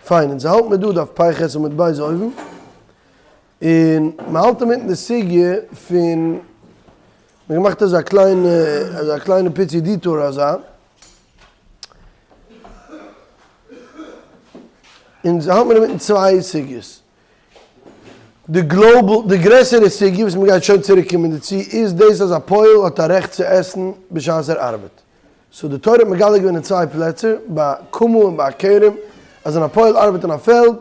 פיין, אונז האלט מיר דא דף פ"ח עמוד ב' אויבן, און מען האלט אינמיטן די סוגיא פון, מען האט געמאכט אזא קליינע, אזא קליינע פיצי detour אזא, אונז האלט מיר אינמיטן צוויי סוגיות, די global, די גרעסערע סוגיא וואס מען גייט שוין צוריק קומען דערצו איז דאס אז א פועל האט א רעכט צו עסן בשעת ער ארבעט. so די תורה האט מגלה געווען אין צוויי פלעצער, ביי קמה און ביי כרם, אז ווען א פועל ארבעט אין א פעלד,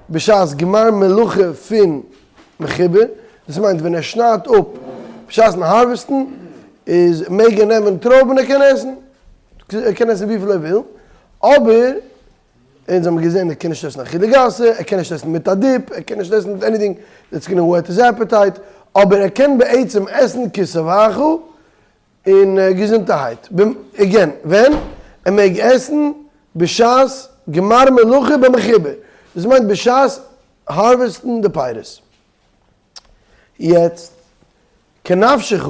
בשעת גמר מלאכה פון מחובר, דאס מיינט ווען ער שניידט אפ בשעת'ן harvest ן, איז מעג ער נעמען טרויבן ער קען עסן, ער קען עסן וויפיל ער וויל, אבער אונז האבן געזען ער קען נישט עסן אכילה גסה, ער קען נישט עסן מיט א dip, ער קען נישט עסן מיט anything that's gonna whet his appetite, אבער ער קען בעצם עסן כשבעך און געזונטערהייט. again, ווען? ער מעג עסן בשעת גמר מלאכה במחובר, דאס מיינט בשעת harvest ן די פירות. יעצט, כנפשך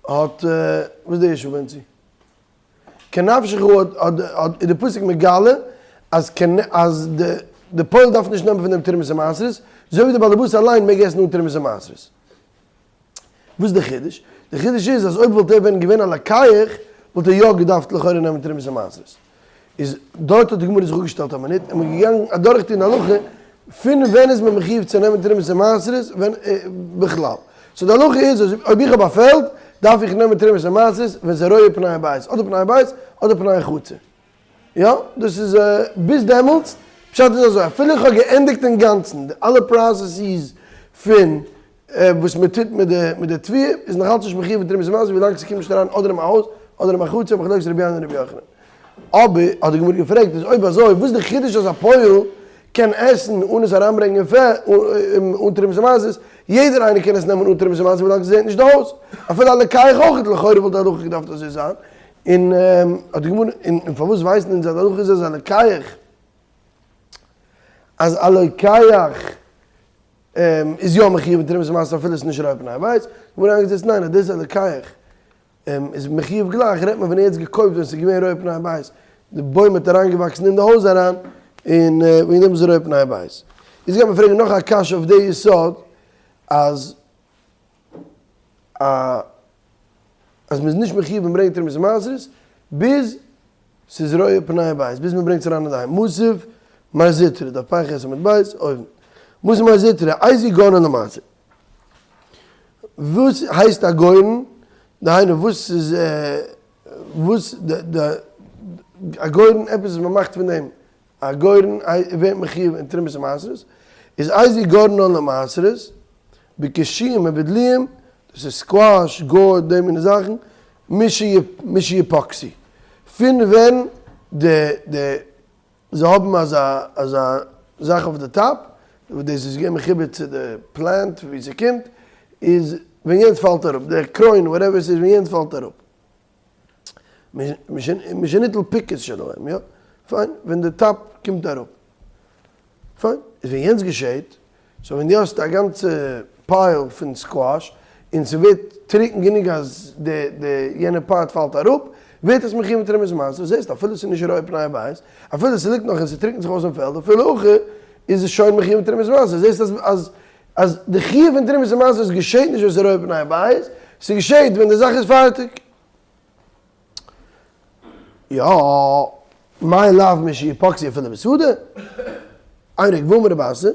האט, וואס איז די ישוב בן צבי? כנפשך האט האט איז די פסוק מגלה אז אז די די פועל דארף נישט נעמען פון דעם תרומות ומעשרות, אזוי ווי די בעל הבית אליין מעג עסן אן תרומות ומעשרות. וואס איז די חידוש? די חידוש איז אז אויב וואלט ער ווען געווען א לוקח וואלט ער יא געדארפט לכאורה נעמען תרומות ומעשרות. איז דארט האט די גמרא זיך אפגעשטעלט א מינוט און מ'איז געגאנגען אדורכטון די הלכה פון ווען איז מען מחיוב צו נעמען תרומות ומעשרות ווען בכלל. so די הלכה איז אז אויב איך האב א פעלד דארף איך נעמען תרומות ומעשרות ווען ס'איז רואה פני הבית אדער פני הבית אדער פני החצר. יא דאס איז ביז דעמאלטס. פשט איז אזוי אפילו איך האב געענדיגט אינגאנצן די אלע processes פון וואס מען טוט מיט די מיט די תבואה איז נאך אלץ נישט מחיוב בתרומת ומעשר ווילאנג ס'קומט נישט אריין אדער אין מיין הויז אדער אין מיין חצר מחלוקת רבי ינאי און רבי יוחנן. אבער האט די גמרא געפרעגט איז אויב אזוי וואס איז די חידוש אז א פועל קען עסן אן עס אריינברענגען אן תרומת ומעשר, יעדער איינער קען עס נעמען אן תרומת ומעשר ווילאנג ס'זעהט נישט די הויז, אפילו א לוקח אויך, לכאורה וואלט די הלכה געדארפט אזוי זיין, און האט די גמרא און פארוואס ווייסן אונז אז די הלכה איז אז א לוקח אז א לוקח איז יא מחיוב בתרומת ומעשר אפילו עס איז נישט רואה פני הבית, גמרא איינגעזעצט ניין אז דאס איז א לוקח איז מחיוב גלייך רעדט מען ווען ער האט עס געקויפט ווען עס איז געווען רואה פני הבית, די בוים האט אריינגעוואקסן אין די הויז אריין און וועגן דעם איז רואה פני הבית. יעצט גייט מען פרעגן נאך א קשיא אויף די יסוד אז א אז מען איז נישט מחיוב אין ברענגען תרומות ומעשרות ביז ס'איז רואה פני הבית ביז מען ברענגט עס אריין אינדערהיים, מתיב מר זוטרא, דף פ"ח עמוד ב', אויבן, מתיב מר זוטרא, איזהו גורנן למעשר. וואס הייסט א גורן? דהיינו וואס איז וואס די א גורן עפעס וואס מען מאכט פון דעם א גורן ווערט מחיוב אין תרומות ומעשרות, איז איזהו גורנן למעשרות, בקישואים ובדלועים, דאס איז squash, gourd, די מיני זאכן, משיפקתו, פון ווען די די זיי האבן אזא אזא זאך אויף די top, וואס דאס איז געווען מחובר צו די plant ווי ס'קומט, איז ווען יענץ פאלט אראפ, די קרוין whatever ס'איז ווען יענץ פאלט אראפ. משניטל פיקות שלהם, יא? פיין, ווען די top קומט אראפ. פיין, איז ווען יענץ געשעהט, so ווען דו האסט א גאנצע pile פון squash, און ס'ווערט טרוקן גענוג אז די די יענע part פאלט אראפ, ווערט עס מחיוב מיט תרומת ומעשר, זעסט אפילו ס'איז נישט רואה פני הבית, אפילו ס'ליגט נאך און ס'טרוקנט זיך אויס אין פעלד, אפילו הכי איז עס שוין מחיוב מיט תרומת ומעשר, זעסט אז אז אז די חיוב פון תרומת ומעשר געשעהט נישט ווען ס'איז רואה פני הבית, ס'געשעהט ווען די זאך איז פארטיג. יא, מאי לאו משיפקתו אפילו בשדה? איינער גבוה מרבי אסי,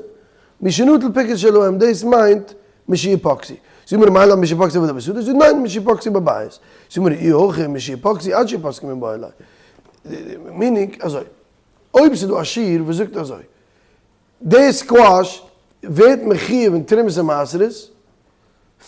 משנטל פיקות שלהם, דאס מיינט משיפקתו. זאג מיר מאי לאו משיפקתו אפילו בשדה? זאג ניין, משיפקתו בבית. זאג מיר אי הכי משיפקתו עד שיפסקו מיבעי ליה. meaning אזוי, אויב ס'איז דא א שיעור וואס זאגט אזוי, די squash ווערט מחיוב אין תרומות ומעשרות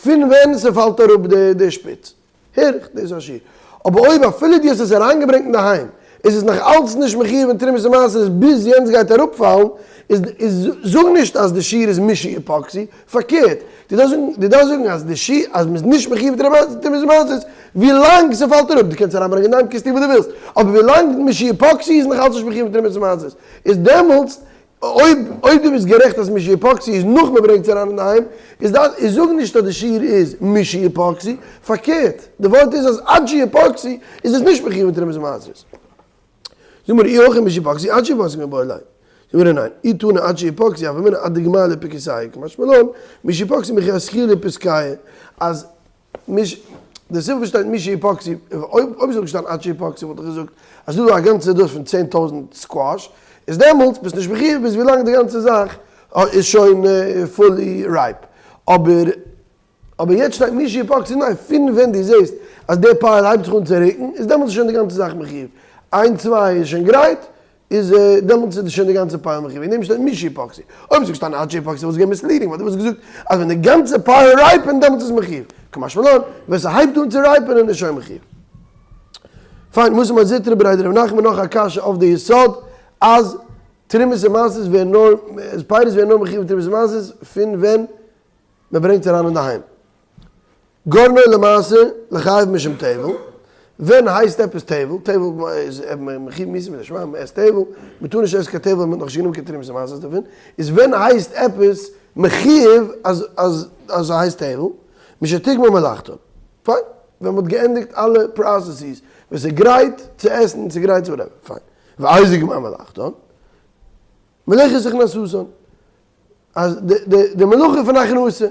פון ווען ס'פאלט אראפ די שפיץ, הער איך, דאס איז א שיעור. אבער אויב אפילו דו האסט עס אריינגעברענגט אינדערהיים איז עס נאך אלץ נישט מחיוב אין תרומות ומעשרות ביז יענץ גייט אראפפאלן, איז איז זאג נישט אז די שיעור איז משיפקתו, פארקערט, דו דארפסט זאגן דו דארפסט זאגן אז די שיעור אז מ'איז נישט מחיוב אין תרומות ומעשרות ווילאנג ס'פאלט אראפ, דו קענסט אריינברענגען אינדערהיים קענסט טון וואס דו ווילסט, אבער ווילאנג משיפקתו איז נאך אלץ נישט מחיוב אין תרומות ומעשרות איז דעמאלטס אויב אויב דו ביסט גערעכט אז משיפקתו איז נאך מען ברענגט עס אריין אינדערהיים, איז דאס איז זאג נישט אז די שיעור איז משיפקתו, פארקערט, די ווארט איז אז עד שיפקתו איז עס נישט מחיוב אין תרומות ומעשרות. זאג מיר אי הכי משיפקתו עד שיפסקו מיבעי ליה. זאגט גמרא ניין, אי תנא עד שיפקעו הוה אמינא עד דגמר לפקיעתייהו, קא משמע לן, משיפקעו מכי אתחילו פסקייהו, אז מש די סיבה וואס שטייט משיפקעו, אויב אויב ס'וואלט געשטאנען עד שיפקעו וואלט איך געזאגט אז ס'איז דא א גאנצע דאס פון 10,000 סקוואש, איז דעמאלטס ביסט נישט מחיוב ביז ווילאנג די גאנצע זאך איז שוין fully ripe, אבער אבער יעצט שטייט משיפקעו ניין, פון ווען דו זעסט אז די pile הייבט זיך אן צו רוקן איז דעמאלטס איז שוין די גאנצע זאך מחיוב, איין צוויי איז שוין גרייט, איז דעמאלטס איז שוין די גאנצע pile מחיוב, וועגן דעם שטייט משיפקעו, אויב ס'איז געשטאנען עד שיפקעו וואלט עס געווען misleading, ווייל דו וואלסט געזאגט אז ווען די גאנצע pile ripen דעמאלטס איז מחיוב, קא משמע לן, ווען ס'הייבט אן צו ripen ען איז שוין מחיוב. פיין, מתיב מר זוטרא בריה דרב נחמן נאך א קשיא אויף די יסוד אז תרומות ומעשרות ווערן נאר, פירות ווערן נאר מחיוב אין תרומות ומעשרות פון ווען מען ברענגט אריין אינדערהיים. גרנו למעשר ליחייב משום טבל, ווען הייסט עפעס טבל? טבל איז מחיוב מיתה מן השמים, מען עסט טבל, מען טאר נישט עסן קיין טבל ווען מען האט נאכנישט גענומען קיין תרומות ומעשרות דערפון, איז ווען הייסט עפעס מחיוב אז אז אז ס'הייסט טבל? משתגמר מלאכתן. פיין, ווען מען האט געענדיגט אלע processes, ווען ס'איז גרייט צו עסן, ס'איז גרייט צו whatever, פיין. ואיזה גמר מלאכתן? מלאכת הכנסתן. אז די מלאכה פון הכנסה,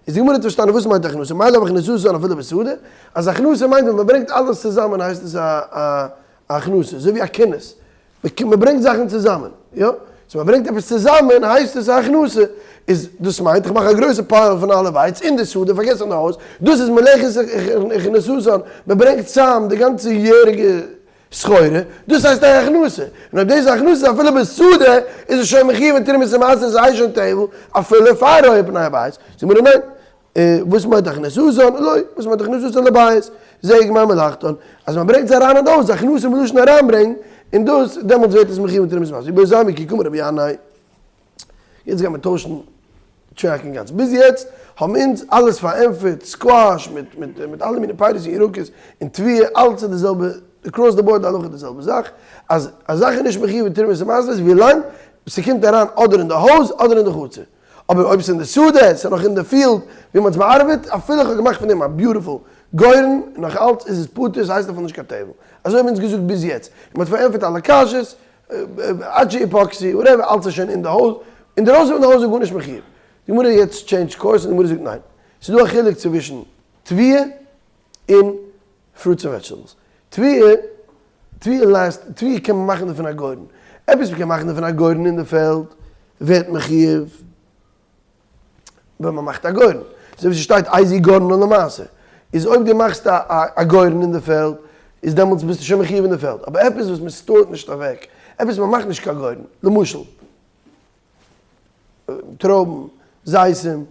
איז די גמרא האט פארשטאנען וואס מיינט הכנסה, מאי לאו הכנסתן אפילו בשדה, אז הכנסה מיינט ווען מען ברענגט אלעס צוזאמען הייסט עס א הכנסה, אזוי ווי א כינוס, מען ברענגט זאכן צוזאמען, יא? so מען ברענגט עפעס צוזאמען הייסט עס א הכנסה, איז דאס מיינט איך מאך א גרויסע pile פון אלע ווייץ אין די שדה, פארגעס אין די הויז, דאס איז מלאכת הכנסתן, מען ברענגט צאם די גאנצע יעריגע סחורה, דאס הייסט א הכנסה, און אויב דאס איז א הכנסה אפילו בשדה איז עס שוין מחיוב אין תרומות ומעשרות איז עס שוין טבל אפילו פאר רואה פני הבית, זאגט גמרא ניין, וואס מיינט הכנסתן? לא, וואס מיינט הכנסתן לבית? זה גמר מלאכתן, אז מען ברענגט זיי אריין אין די הויז, הכנסה מלשון אריינברענגן, און דאס דעמאלטס ווערט עס מחיוב אין תרומות ומעשרות, איבעיא להו כי קאמר רבי ינאי. יעצט גייט מען טוישן track אינגאנצן. ביז יעצט האבן אונז אלעס פארענטפערט, סקוואש מיט מיט מיט אלע מיני פירות און ירקות און תבואה, אלעס איז די זעלבע, across the board די הלכה איז די זעלבע זאך, אז א זאך איז נישט מחיוב אין תרומות ומעשרות ווילאנג ס'קומט אריין אדער אין די הויז אדער אין די חצר. אבער אויב ס'איז אין די שדה, ס'איז נאך אין די field ווי מ'האט עס באארבעט, אפילו איך האב געמאכט פון דעם א beautiful גורן, און נאך אלץ איז עס פטור, ס'הייסט אפילו נישט קיין טבל. אזוי האבן אונז געזאגט ביז יעצט. און מ'האט פארענטפערט אלע קשיות, עד שיפקעו, whatever, אלץ איז שוין אין די הויז, אינדערויסן פון די הויז איז גארנישט מחיוב. די גמרא יעצט change course און די גמרא זאגט ניין, ס'איז דא א חילוק צווישן תבואה און fruits און vegetables. תבואה, תבואה last, תבואה קען מען מאכן דערפון א גורן. עפעס מ'קען מאכן דערפון א גורן אין די פעלד ווערט מחיוב. ווען מען מאכט א גורן, אזוי ווי ס'שטייט איזהו גרנו למעשר, איז אויב דו מאכסט א גורן אין די פעלד, איז דעמאלטס ביסטו שוין מחיוב אין די פעלד, אבער עפעס וואס מען store ט נישט אוועק, עפעס מען מאכט נישט קיין גורן, למשל, טרויבן, זיתים,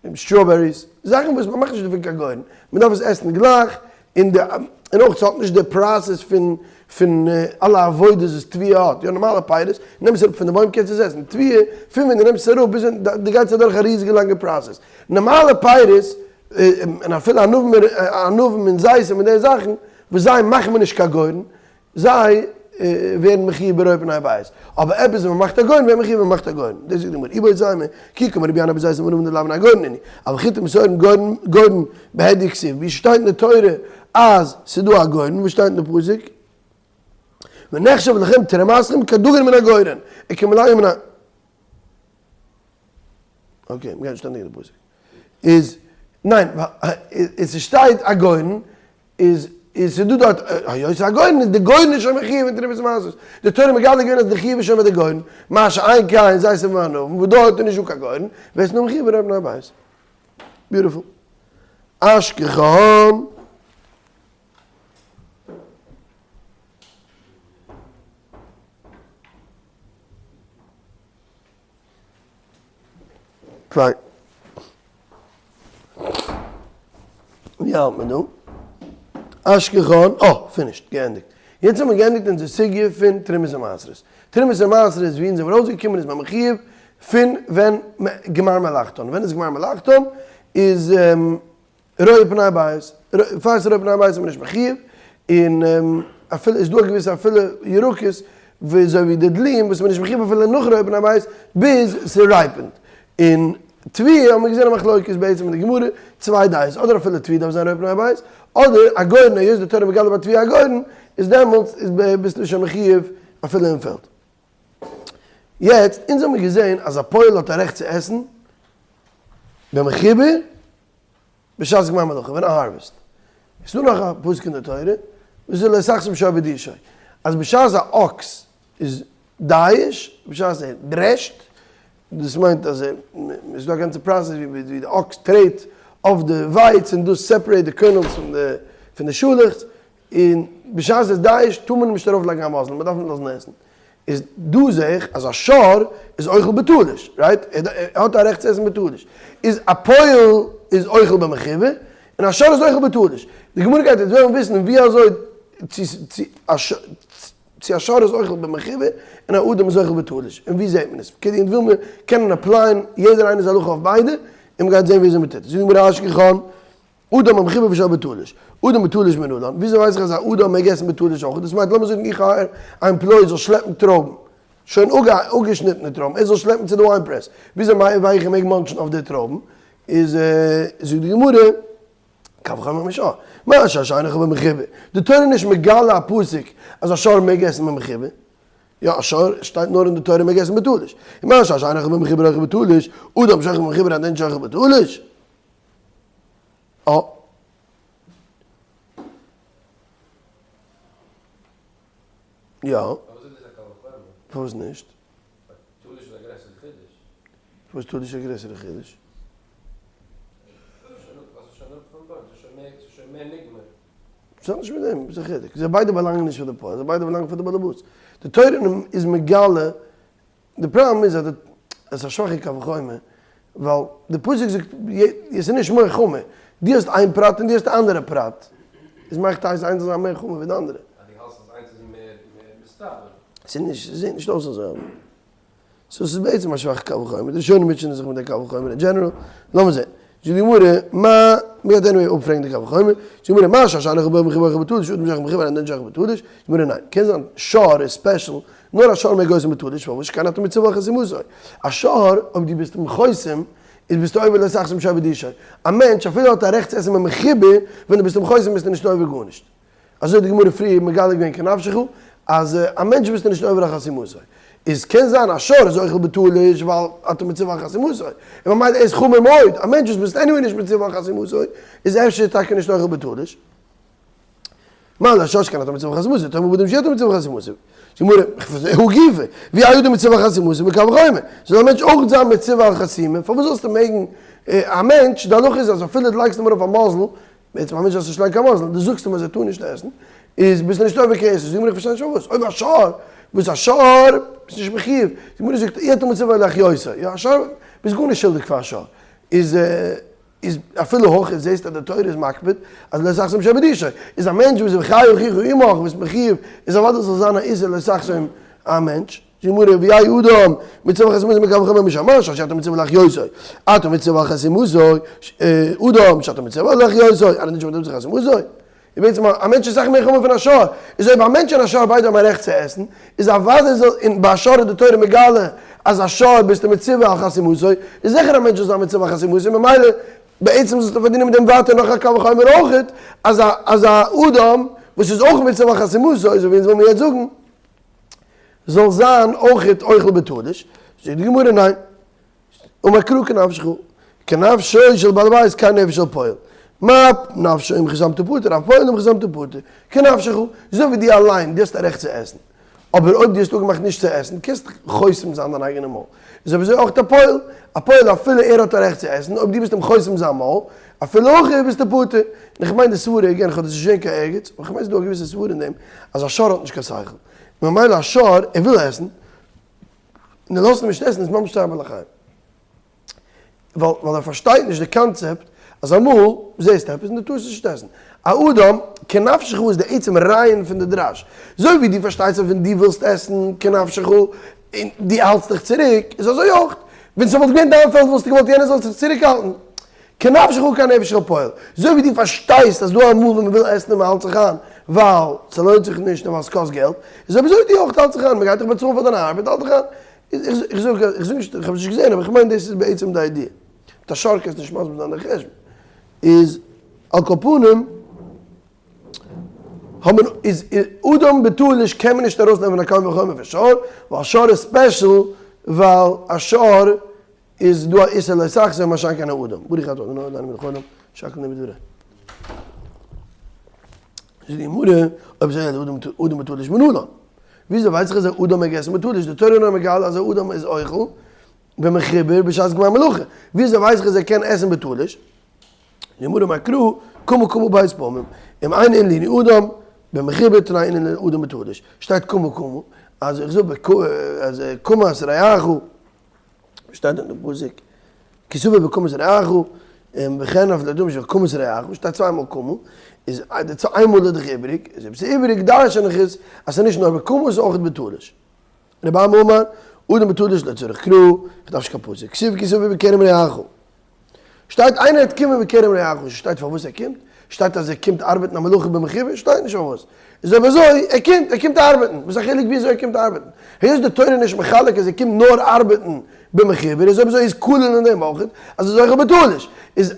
strawberries, זאכן וואס מען מאכט נישט דערפון קיין גורן, מען דארף עס עסן גלייך, און די און אויך ס'האט נישט די process פון פון אלע עבודות וואס תבואה האט, יא נארמאלע פירות, נעמסט אראפ פון די בוים קענסט עס עסן, תבואה פון ווען דו נעמסט עס אראפ ביז ווען דו גייסט אדורך א ריזיגע לאנגע process, נארמאלע פירות און אפילו ענבים ענבים און זיתים און די זאכן וואס זיי מאכן מיר נישט קיין גורן, זיי ווערן מחיוב ברואה פני הבית, אבער עפעס ווען מ'מאכט א גורן ווערט מחיוב ווען מ'מאכט א גורן, דאס זאגט די גמרא, איבעית אימא, כי קאמר רבי ינאי בזיתים וענבים דלאו בני גורן נינהו, אבל חיטים ושעורים גורן גורן בהדיא כתיב, ווי שטייט אין די תורה אז ס'איז דא א גורן, וואס שטייט אין די פסוק? ונחשב לכם תרומתכם כדגן מן הגורן, וכמלאי מן ה. okay, מ'גייט נישט ענדיגן די פסוק. איז, ניין, איז ס'שטייט א גורן, איז איז ס'דא דארט היות ס'איז א גורן איז די גורן איז שוין מחיוב אין תרומות ומעשרות, די תורה מגלה געווען אז די חיוב איז שוין ביי די גורן, מה שאין כן זיתים וענבים וואס דארט איז נישטא קיין גורן, ווערט עס נאר מחיוב ברואה פני הבית. beautiful. אשכחן. פיין. ווי האלט מען דא? אשכחן, אה, finished, געענדיגט. יעצט האבן מיר געענדיגט אונזער סוגיא פון תרומות ומעשרות. תרומות ומעשרות ווי אונז זעמיר ארויסגעקומען איז מען מחיוב פון ווען גמר מלאכתן. ווען איז גמר מלאכתן? איז רואה פני הבית, פאר ס'איז רואה פני הבית איז מען נישט מחיוב, און אפילו איז דא א געוויסע אפילו ירקות ווי אזוי ווי די דלועים וואס מען איז נישט מחיוב אפילו נאך רואה פני הבית ביז ס' ripen ט, און תבואה האבן מיר געזען א מחלוקת בעצם אין די גמרא, צוויי דעות, אדער אפילו תבואה דארף זיין רואה פני הבית, אדער א גורן היות די תורה מגלה ביי תבואה א גורן, איז דעמאלטס איז ביסטו שוין מחיוב אפילו אין פעלד. יעצט, אונז האמיר געזען אז א פועל האט א רעכט צו עסן במחובר בשעת גמר מלאכה, ווען ער harvest. עס איז דא נאך א פסוק אין די תורה וואס איז לא תחסום שור בדישו, אז בשעת א אקס איז דייש, בשעת ער דרעשט, דאס מיינט אז עס איז דא א גאנצע process ווי די אקס טרעט אויף די ווייץ און דאס separate די kernels פון די שאלעכץ, און בשעת עס איז דייש טאר מען אים נישט ארויף לייגן א muzzle, מען דארף אים לאזן עסן. איז דא זעה איך אז א שור איז אוכל בתלוש, right? ער האט א רעכט צו עסן בתלוש. איז א פועל איז אוכל במחובר, און א שור איז אוכל בתלוש. די גמרא גייט יעצט וועלן וויסן ווי אזוי צו א שור איז אוכל במחובר און א אדם איז אוכל בתלוש, און ווי זעט מען עס? כדי אונז וויל מיר קענען apply ען יעדער איינער'ס הלכה אויף ביידע, און מ'גייט זען ווי אזוי מ'טוט עס. זאגט די גמרא אשכחן אדם במחובר ושור בתלוש, אדם בתלוש מנלן, וויאזוי ווייס איך אז א אדם מעג עסן בתלוש אויך? דאס מיינט לאמיר זאגן איך hire א employee זאל שלעפן טרויבן, שוין אפגעשניטענע טרויבן, ער זאל שלעפן צו די wine press, וויאזוי ווייס איך ער מעג munch ן אויף די טרויבן? איז זאגט די גמרא, קל וחומר משור, מה שור שאינו אוכל במחובר, די תורה איז נישט מגלה א פסוק אז א שור מעג עסן במחובר, יא א שור שטייט נאר אין די תורה מעג עסן בתלוש, און מה שור שאינו אוכל במחובר אוכל בתלוש, אדם שאוכל במחובר אין שאוכל בתלוש. אה. יא. פארוואס נישט? פארוואס תלוש איז א גרעסערע חידוש? ס'האט נישט מיט דעם, וואס איז די חילוק? זיי ביידע באלאנגען נישט פאר די פועל, זיי ביידע באלאנגען פאר די באלעבאס. די תורה איז מגלה די פראבלעם איז אז עס איז א שוואכע קל וחומר, ווייל די פסוק זאגט עס איז נישט מער חמור, דו האסט איין פרט און דו האסט א אנדערע פרט, איז מאכט איינס איינס זאל זיין מער חמור ווי די אנדערע. אז דו האלסט אז איינס איז מער מסתבר. ס'איז נישט, ס'זעט נישט אויס אזוי אבער. so ס'איז בעצם א שוואכע קל וחומר, די ראשונים מוטשענען זיך מיט די קל וחומר אין general, לאמיר זען. זאגט די גמרא, מה, מ'גייט anyway אפפרעגן די קל וחומר, זאגט די גמרא, מה שור שאינו אוכל במחובר אוכל בתלוש, אדם שאוכל במחובר אין שאוכל בתלוש, זאגט די גמרא, ניין, קען זיין שור איז special, נאר א שור מעג עסן בתלוש, פארוואס שכן אתה מצווה על חתימתו, א שור, אויב דו ביסט אים חותם, איז ביסטו עובר לא תחסום שור בדישו, א מענטש אפילו ער האט א רעכט צו עסן במחובר, ווען דו ביסט אים חותם ביסטו נישט עובר גארנישט. אזוי האט די גמרא פריער מגלה געווען כנפשך, אז א מענטש ביסטו נישט עובר על חתימתו. איז קען זיין א שור איז אוכל בתלוש ווייל אתה מצווה על חתימתו, און ממילא איז חמור מאוד, א מענטש וואס ביסט anyway נישט מצווה על חתימתו, איז אפשר טאקע נישט אוכל בתלוש. מה לשור שכן אתה מצווה על חתימתו, תאמר באדם שאי אתה מצווה על חתימתו. גמרא, הא גופא, ואי אדם מצווה על חתימתו מקל וחומר, זאל א מענטש אויך זיין מצווה על חתימה, פארוואס זאלסטו מעגן א מענטש, די הלכה איז אז אפילו דו לייגסט אים ארויף א muzzle, בעצם א מענטש זאלסט נישט לייגן קיין muzzle, דו זאגסט אים אז ער טאר נישט עסן, איז ביסטו נישט עובר קיין איסור, זאג מיר איך פארשטיי נישט פארוואס, אויב א שור, וואס א שור, ביסט נישט מחיוב, די גמרא זאגט אי אתה מצווה להחיותו, יא א שור, ביסט גארנישט שולדיג פאר א שור, איז איז אפילו הכי זעסט אז די תורה איז מקפיד אז לא תחסום שור בדישו, איז א מענטש וואס איז וחי אחיך עמך וואס מחיוב, איז אוודאי זאל זיין א איסור לא תחסום א מענטש. גמרא ואי אדם מצווה על חתימתו מקל וחומר משור מה שור שאתה מצווה להחיותו אתה מצווה על חתימתו אדם שאתה מצווה להחיותו אלא נישט מצווה על חתימתו איז בעצם א מענטש איז אסאך מער חמור פון א שור איז אויב א מענטש און א שור ביידע האבן א רעכט צו עסן איז אוודאי זאל און ביי א שור איז די תורה מגלה אז א שור ביסטו מצווה על חתימתו איז זיכער א מענטש זאל זיין מצווה על חתימתו ממילא בעצם זאלסטו פארדינען מיט דעם ווייטער נאך א קל וחומר אויכעט אז א אז א אדם וואס איז אויך מצווה על חתימתו אזוי ווי אונז ווילן מיר יעצט זאגן זאל זיין אויכעט אוכל בתלוש, זאגט די גמרא ניין, אמר קרא כנפשך, כנפשו של בעל הבית כן נפש של פועל, מה נפשו אם חסמת פטור, אף פועל אם חסמת פטור, כנפשך, אזוי ווי דו אליין, דו האסט א רעכט צו עסן, אבער אויב דו האסט אפגעמאכט נישט צו עסן, קענסטו חוסם זיין דיין אייגענע מויל, איז אויב אזוי אויך א פועל, א פועל אפילו ער האט א רעכט צו עסן, אויב דו ביסט אים חוסם זיין מויל, אפילו הכי ביסטו פטור. און איך מיין די סברה, again איך האב דאס נישט געזען קיין ערגעץ, אבער איך מיין ס'איז דא א געוויסע סברה אין דעם, אז א שור האט נישט קיין שכל, ממילא א שור, ער וויל עסן, און דו לאזט אים נישט עסן איז ממש צער בעלי חיים. ווייל ווייל ער פארשטייט נישט די קאנצעפט אז אמאל זעסטו עפעס און דו טארסט עס נישט עסן. א אדם, כנפשך איז די עצם רעיון פון די דרש. אזוי ווי דו פארשטייסט אז ווען דו ווילסט עסן כנפשך און דו האלטסט דיך צוריק, איז אזוי אויך. ווען ס'וואלט געווען דיין פעלד וואלסטו געוואלט יענער זאל זיך צוריקהאלטן. כנפשך כנפש הפועל, אזוי ווי דו פארשטייסט אז דא אמאל ווען מ'וויל עסן און מ'האלט זיך איין ווייל ס'לוינט זיך נישט און ווייל ס'קאסט געלט, איז אויב אזוי דו אויך האלט זיך איין, מ'גייט דיך באצאלן פאר דיין ארבעט, האלט דיך איין. איך זאג איך זאג נישט, איך האב עס נישט געזען, אבער איך מיין דאס איז בעצם די idea. מיט א שור קענסטו נישט מסביר זיין די חשבון. איז על כל פנים האבן איז אדם בתלוש קען מען נישט ארויסנעמען א קל וחומר פון שור, ווייל שור איז special. ווייל א שור איז דא א איסור לא תחסום מה שאין כן א אדם. ברוך אתה ה' אלוהינו מלך העולם שהכל נהיה בדברו. זאגט די גמרא, אויב אזוי איז אדם בתלוש מנלן. וויאזוי ווייס איך אז א אדם מעג עסן בתלוש? די תורה איז נאר מגלה אז א אדם איז אוכל במחובר בשעת גמר מלאכה. וויאזוי ווייס איך אז ער קען עסן בתלוש? די גמרא אמר קרא, קמה קמה ב' פעמים, אם אין איננו אדם במחובר תנאי איננו אדם בתלוש. שטייט קמה קמה, אז איך זאג אז קמת רעך, שטייט דארט אין פסוק, כי תבוא בקמת רעך, וכן אף לאדם שבקמת רעך, שטייט צוויי מאל קמה, איז די איין מאל איז דאך איבריג, איז אויב ס'איז איבריג דרש'ן איך עס אז ס'איז נישט נאר בקמה ס'איז אויך בתלוש. רבי אמי אמר, אדם בתלוש לא צריך קרא, איך דארף נישט קיין פסוק, כתיב כי תבוא בכרם רעך. שטייט איינער וועט קומען בכרם רעך, שטייט פארוואס ער קומט? שטייט אז ער קומט ארבעטן א מלאכה במחובר? שטייט נישט פארוואס. איז אויב אזוי, ער קומט, ער קומט ארבעטן, וואס א חילוק ווי אזוי ער קומט ארבעטן? היות די תורה איז נישט מחלק אז ער קומט נאר ארבעטן במחובר, איז אויב אזוי איז כולל אין דעם אויך אז ער איז אוכל בתלוש. איז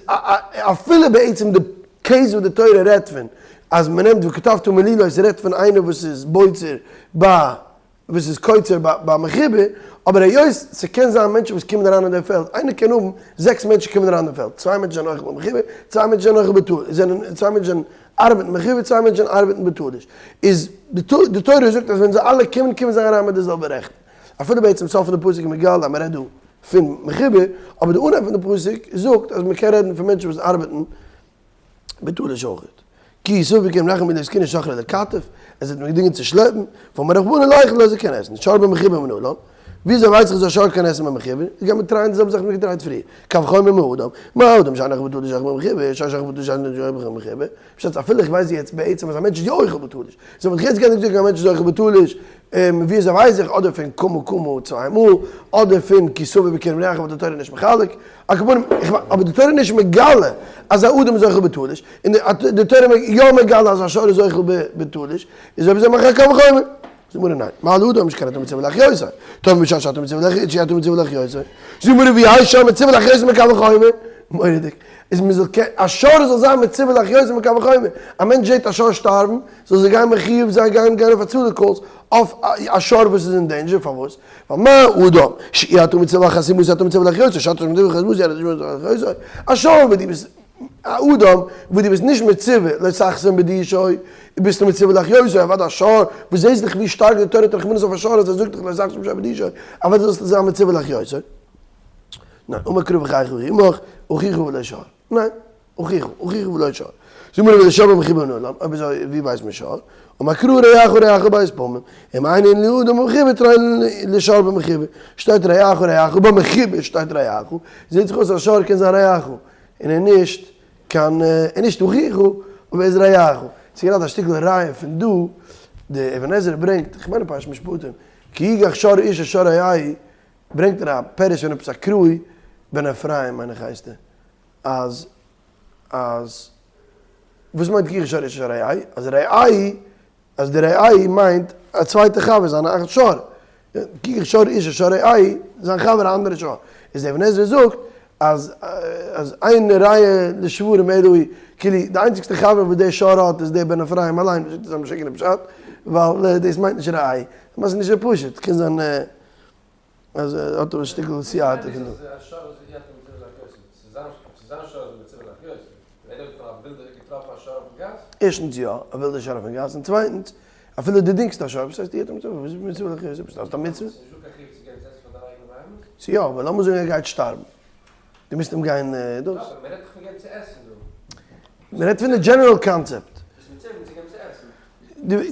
אפילו בעצם די case וואס די תורה רעדט פון אז מען נעמט וכתבת מלילות רעדט פון איינער וואס איז בוצר ביי וואס איז קוצר ביי מחובר, אבער היות ס'קען זיין מענטשן וואס קומען אריין אין דעם פעלד, איינער קען האבן זעקס מענטשן קומען אריין אין דעם פעלד, צוויי מענטשן זענען אוכל במחובר, צוויי מענטשן זענען אוכל בתלוש, זענען צוויי מענטשן זענען ארבעטן מחובר, צוויי מענטשן ארבעטן בתלוש, איז די תורה זאגט אז ווען זיי אלע קומען, קומען זיי אריין מיט די זעלבע רעכטן, אפילו בעצם סוף פון די פסוק איז מגלה אז מ'רעדט דא פון מחובר, אבער די אנהייב פון די פסוק זאגט אז מ'קען רעדן פון מענטשן וואס ארבעטן בתלוש אויכעט. כי תבוא בכרם רעך מי לא יזכנו שכרו לכתף, עס וועט מיר געדינגען צו שלעפן, ואמר רחמנא לאכול אז ער קען עסן, שור במחובר מנלן, וויאזוי ווייס איך אז א שור קען עסן במחובר, גייט מען טרייען די זעלבע זאך וואס מ'האט געטרייט פריער, קל וחומר מאדם, מה אדם שאין אוכל בתלוש אוכל במחובר, שור שאוכל בתלוש שאין אוכל במחובר, פשט אפילו איך ווייס יעצט בעצם אז א מענטש איז יא אוכל בתלוש, זאל מען יעצט גיין זאגן א מענטש איז אוכל בתלוש, ווי אזוי ווייס איך, אדער פון קמה קמה צוויי מאל, אדער פון כי תבוא בכרם רעך וואס די תורה איז נישט מחלק, על כל פנים, אבער די תורה איז נישט מגלה אז א אדם איז אוכל בתלוש, און די תורה איז יא מגלה אז א שור איז אוכל בתלוש, איז אויב אזוי מאך א קל וחומר. זאגט די גמרא ניין, מה לאדם שכן אתה מצווה להחיותו, טוב משעה שאתה מצווה להחיות שאתה מצווה להחיותו. זאגט די גמרא ואי שור מצווה להחיותו מקל וחומר, מורא'דיג, איז מען זאל קענען, א שור זאל זיין מצווה להחיותו מקל וחומר, א מענטש זעט א שור שטארבן, זאל זיך גיין מחיוב זיין גיין גיין אויף הצלה calls אויף א שור וואס איז אין danger, פארוואס? ווייל מה אדם שאי אתה מצווה לחסימותו אתה מצווה להחיותו שאתה מצווה לחסימותו אתה מצווה להחיותו, א שור וואס דו ביסט א אדם וואס דו ביסט נישט מצווה לא תחסום בדישו ביסטו מצווה להחיותו, אוודאי א שור וואס זעסט דאך ווי שטארק די תורה האט רחמנות אויף א שור אז ער זאגט דיך לא תחסום שור בדישו, אוודאי זאלסטו זיין מצווה להחיותו. ניין, אמר קרא וחייך עמך, אחיך ולא שור. ניין. אחיך, אחיך ולא שור. זאג מיר ולא שור במחובר מנלן, אויב אזוי ווי ווייסט מען שור? אמר קרא רעך רעך ב' פעמים, אם אין אין לאדם במחובר תרי לשור במחובר, שטייט רעך רעך במחובר שטייט רעך, זעט זיך אויס אז שור קען זיין רעך, און ער נישט קיין, ער נישט אחיך, אבער ער איז רעך. ס'איז גראדע א שטיקל ראיה פון דא, די אבן עזרא ברענגט, כ'מיין אין פרשת משפטים, כי יגח שור איש את שור רעהו, ברענגט ער א פירוש פון עפעס א קראי בן אפרים מיין איך הייסט ער, אז אז וואס מיינט כי יגח שור איש את שור רעהו? אז רעהו אז די רעהו מיינט א צווייטע חבר זיין א שור, כי יגח שור איש את שור רעהו זיין חבר א אנדערע שור, איז די אבן עזרא זאגט אז אז אין ראיה לשוורים אלא היא, כאילו די איינציגסטע חבר וואס די שור האט איז די בן אפרים אליין, וואס זאגט עס א משוגענע פשט, ווייל דאס מיינט נישט רעהו, למעשה נישט אזוי פשוט, קען זיין אז ער האט א שטיקל סייעתא פון דא. ערשטנס יא, א ווילדע שור אויפן גאס, און צווייטנס, אפילו דו דינגסט א שור, וואס הייסט איר האט א מצוה? וואס איז מצוה להחיות? האסט א מצוה? ס'איז יא, אבער לאמיר זאגן ער גייט שטארבן, דו מוזט אים גיין דאס. מ'רעדט פון די general concept.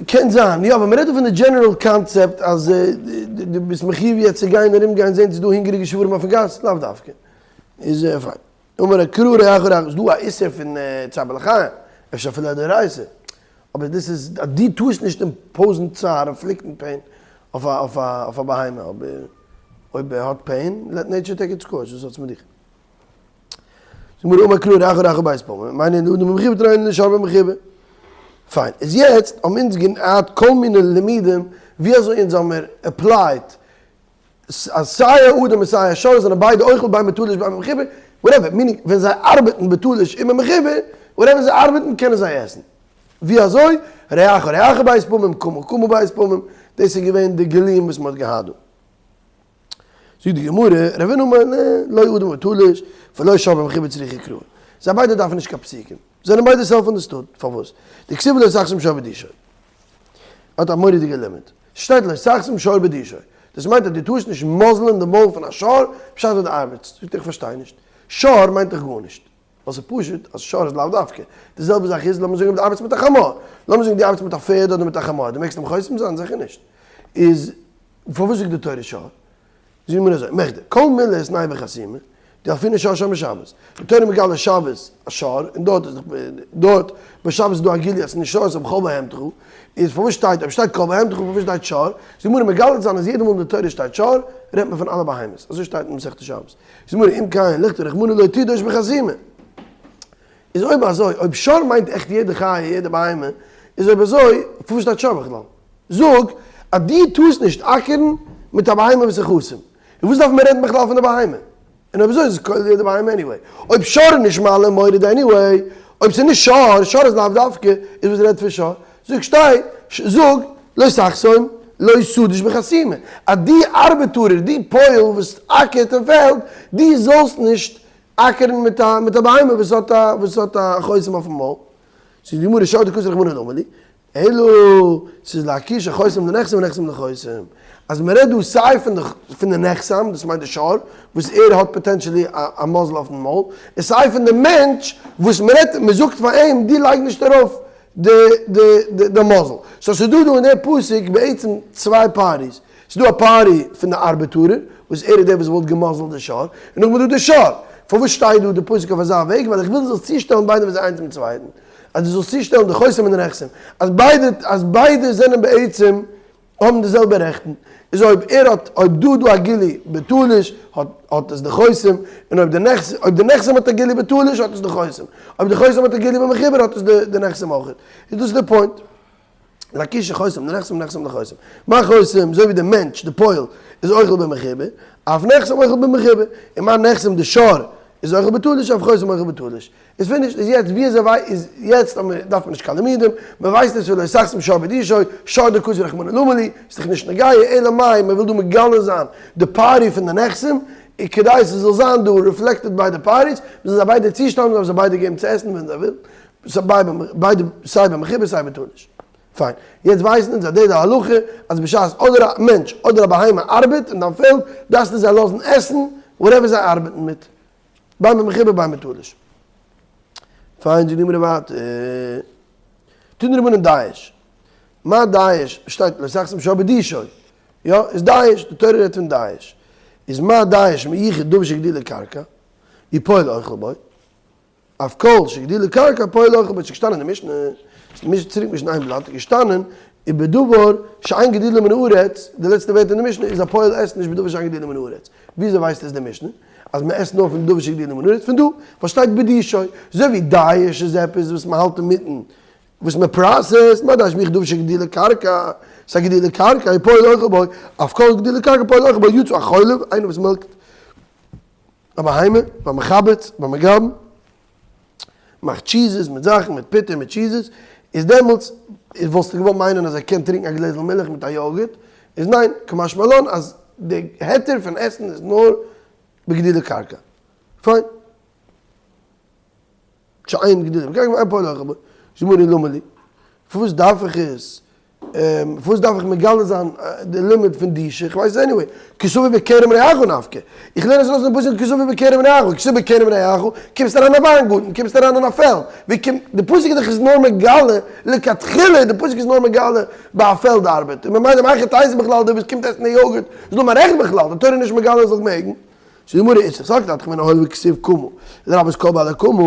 קען זיין, יא, אבער מ'רעדט דא פון די general concept אז דו ביסט מחיוב יעצט צו גיין ארום גיין זען צו ס'דא הונגעריגע שוורים אויפן גאס, לאו דווקא. איז פיין. אמר קרא רעך רעך, איז דא א איסור פון צער בעלי חיים, אפשר אפילו א דאורייתא, אבער דאס איז אז דו טארסט נישט impose ן צער, inflict ן pain אויף א בהמה, אבער אויב ער האט pain, let nature take its course, וואס האטס מיט דיך? זאג מיר אמר קרא רעך רעך ב' פעמים, אם אין לאדם במחובר תרי לשור במחובר. פיין, איז יעצט האבן אונז געהאט כל מיני לימודים ווי אזוי אונז האמיר applied אז סיי א אדם און סיי א שור זענען ביידע אוכל בין בתלוש בין במחובר, whatever, meaning ווען זיי ארבעטן בתלוש און במחובר, whatever זיי ארבעטן קענען זיי עסן. ווי אזוי? רעך רעך ב' פעמים, קמה קמה ב' פעמים, דאס איז געווען די גילויים וואס מען האט געהאט דא. זאגט די גמרא, רבינא אמר לא אדם בתלוש ולא שור במחובר צריכא קרא, זיי ביידע דארפן נישט קיין פסוקים, זיי זענען ביידע self understood, פארוואס? דכתיב לא תחסום שור בדישו האט א מורא'דיגע לימוד, ס'שטייט לא תחסום שור בדישו, דאס מיינט אז דו טארסט נישט muzzle ען די מויל פון א שור בשעת וואס דו ארבעטסט, זאגט ער איך פארשטיי נישט, שור מיינט דאך גארנישט, ווייל ס'איז פשוט אז שור איז לאו דווקא, די זעלבע זאך איז לאמיר זאגן אויב דו ארבעטסט מיט א חמור, לאמיר זאגן דו ארבעטסט מיט א פערד אדער מיט א חמור, דו מעגסט אים חוסם זיין? זיכער נישט, איז פארוואס זאגט די תורה שור? זאגט מיר אזוי, מכדי, כל מילי איתנהו בחסימה, דילפינן שור שור משבת. די תורה מגלה שבת א שור, און דארט איז דאך דארט ביי שבת איז דא א גילוי אז ס'איז נישט שור ס'איז בכל בהמתך, איז פארוואס שטייט אויב שטייט כל בהמתך פארוואס שטייט שור? זאגט די גמרא מגלה זיין אז יעדע מאל אין די תורה שטייט שור רעדט מען פון אלע בהמות, אזוי שטייט אין מסכת שבת. זאגט די גמרא אם כן לכתוב רחמנא לא תדוש בחסימה. איז אויב אזוי אויב שור מיינט עכט יעדע חיה יעדע בהמה, איז אויב אזוי פארוואס שטייט שור בכלל? זאג אז דו טארסט נישט אקערן מיט א בהמה וואס איז חסום, און וואס דארף מען רעדן בכלל פון די בהמה? און אויב אזוי איז עס כולל יעדע בהמה anyway. אויב שור איז נישט מעלה מוריד anyway, אויב ס'איז נישט שור, שור איז לאו דווקא, איז וואס רעדט פון שור? זאג שטיי, זאג, לא תחסום, לא תדוש בחסימה, אז די ארבעטארער, די פועל וואס אקערט אין פעלד, דו זאלסט נישט אקערן מיט א מיט א בהמה וואס האט א וואס האט א חותם אויפן מויל. זאגט די גמרא שור דכתב רחמנא למה לי, אלא ס'איז לאקושי חותם לנחסם ונחסם לחותם, אז מ'רעדט דא סיי פון די פון די נחסם, דאס מיינט די שור, וואס ער האט potentially א muzzle אויפן מויל, און סיי פון די מענטש וואס מ'רעדט מ'זאגט פאר אים דו לייג נישט ארויף די די די muzzle. so ס'איז דא דא אין די פסוק בעצם צוויי parties, ס'איז דא א party פון די ארבעטארער, וואס ער איז דער וואס וואלט געמאזלט די שור, און נאכדעם איז דא די שור. פארוואס שטייט דא די פסוק אויף אזא וועג? ווייל איך וויל דו זאלסט צושטעלן ביידע ווי זיי איינס צום צווייטן. אז דו זאלסט צושטעלן די חותם און די נחסם, אז ביידע אז ביידע זענען בעצם האבן די זעלבע רעכטן, איז אויב ער האט אויב דא איז דא א גילוי בתלוש האט האט עס די חותם, און אויב די נחסם אויב די נחסם האט א גילוי בתלוש האט עס די חותם, אויב די חותם האט א גילוי במחובר האט עס די די נחסם אויך, איז דאס די point. לאקושי חותם לנחסם ונחסם לחותם. מה חותם, אזוי ווי די מענטש, די פועל, איז אוכל במחובר, אף נחסם אוכל במחובר, און מה נחסם די שור איז אוכל בתלוש אף חותם אוכל בתלוש. איז finished, איז יעצט ווי אזוי וויי איז יעצט אז מען דארף מען נישט קיין לימודים, מען ווייסט נישט ולא תחסום שור בדישו, שור דכתב רחמנא למה לי, איז דאך נישט נוגע, אלא מאי מען וויל דא מגלה זיין די party פון די נחסם, און כדי ס'זאל זיין דא reflected ביידע parties, מוזן זיי ביידע צושטעלן, דארפן זיי ביידע געבן צו עסן ווען זיי ווילן, ביידע סיי במחובר סיי בתלוש. פיין. יעצט ווייסן אונז אז די די הלכה אז בשעת אדער א מענטש אדער א בהמה ארבעט אין דיין פעלד דארפסטו זיי לאזן עסן whatever זיי ארבעטן מיט. בין במחובר בין בתלוש. פיין זאגט די גמרא ווייטער. תנו רבנן דיש. מה דיש? שטייט לא תחסום שור בדישו. יא, איז דיש, די תורה רעדט פון דיש. איז מה דיש מיוחד דבר שגידולו קרקע, ופועל אוכל בו. אף כל שגידולו קרקע פועל אוכל בו, ס'איז געשטאנען אין די משנה, ס'איז צוריק מישן איין בלאט, איז געשטאנען ובדבר שאין גידולו מן הארץ, די לעצטע ווערטער אין די משנה איז א פועל עסט נישט בדבר שאין גידולו מן הארץ, וויאזוי ווייסט עס די משנה אז מען עסט נאר פון דבר שגידולו מן הארץ? פון דא, ווייל שטייט בדישו, אזוי ווי דיש איז עפעס וואס מען האלט אינמיטן, וואס מען process ט, מה דיש מיוחד דבר שגידולו קרקע, ס'איז א גידולי קרקע, ופועל אוכל בו, אף כל גידולו קרקע פועל אוכל בו, יצא החולב, איינער וואס מעלקט א בהמה, והמחבץ, והמגבן, מאכט cheeses מיט זאכן, מיט פיטער, מיט cheeses, איז דעמאלטס וואלסטו געוואלט מיינען אז ער קען טרינקן א גלעזל מילך מיט א יאגורט, איז ניין, קא משמע לן אז די היתר פון עסן איז נאר בגידולי קרקע. פיין. שאין גידולו בקרקע ואין פועל אוכל בו. זאגט די גמרא למה לי? פארוואס דארף איך עס? פארוואס דארף איך מגלה זיין די לימוד פון דישו? איך ווייס עס anyway. כי תביא בכרם רעך נפקא. איך לערן עס ארויס פון די פסוק כי תביא בכרם רעך. כי תביא בכרם רעך, קומסט אריין אין א וויינגארטן, קומסט אריין אין א פעלד. ווי קומט, די פסוק איז דאך איז נאר מגלה, לכתחילה די פסוק איז נאר מגלה ביי א פעלד ארבעט. און ממילא מהיכי תיתי בכלל דער וואס קומט עסן די יאגורט איז נאר מיין רעכט בכלל, די תורה איז נישט מגלה זאל מעגן. זאגט די גמרא איצטריך סלקא דעתך אמינא הואיל וכתיב קמה, לרבות כל בעלי קמה,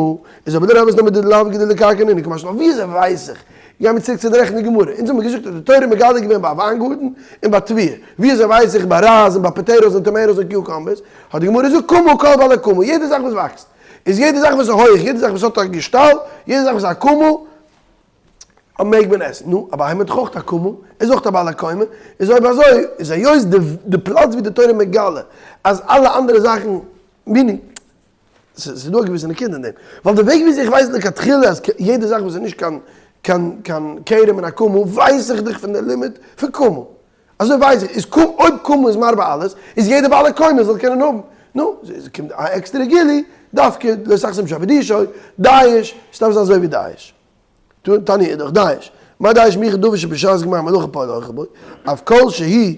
איז אבער לרבות נאר מיט די לאו גידולי קרקע נינהו קא משמע לן ווי אזוי ווייס איך? גיי מיר צוריק צו די רעכטן גמרא, אונז האבן געזאגט אז די תורה מגלה געווען ביי א וויינגארטן און ביי תבואה, ווי אזוי ווייס איך ביי רייז און ביי potatoes און tomatoes און cucumbers, האט די גמרא געזאגט קמה כל בעלי קמה, יעדע זאך וואס וואקסט, איז יעדע זאך וואס איז הויעך, יעדע זאך וואס האט א געשטאלט, יעדע זאך וואס איז א קמה, מעג מען עסן. נו, א בהמה האט דאך אויך א קמה, איז אויך א בעל הקומה, איז אויב אזוי, איז היות די פלאץ ווי די תורה מגלה אז אלע אנדערע זאכן, meaning, ס'איז דא א געוויסע נקודה אין דעם, ווייל די וועג וויאזוי איך ווייס לכתחילה אז יעדע זאך וואס איז נישט קיין קיין קיין כרם און א קמה, ווייס איך דאך פון די לימוד פון קמה. אזוי ווייס איך, איז קום, אויב קומה איז מרבה אלעס, איז יעדער בעל הקומה זאל קענען האבן. נו, קומט א עקסטערע גילוי, דווקא לא תחסום שור בדישו, דיש, ס'דארף זיין אזוי ווי דיש. תניא אידך, דיש. מה דיש מיכאל דוד שבשעת גמר מלאכה פועל אוכל בו, אף כל שהיא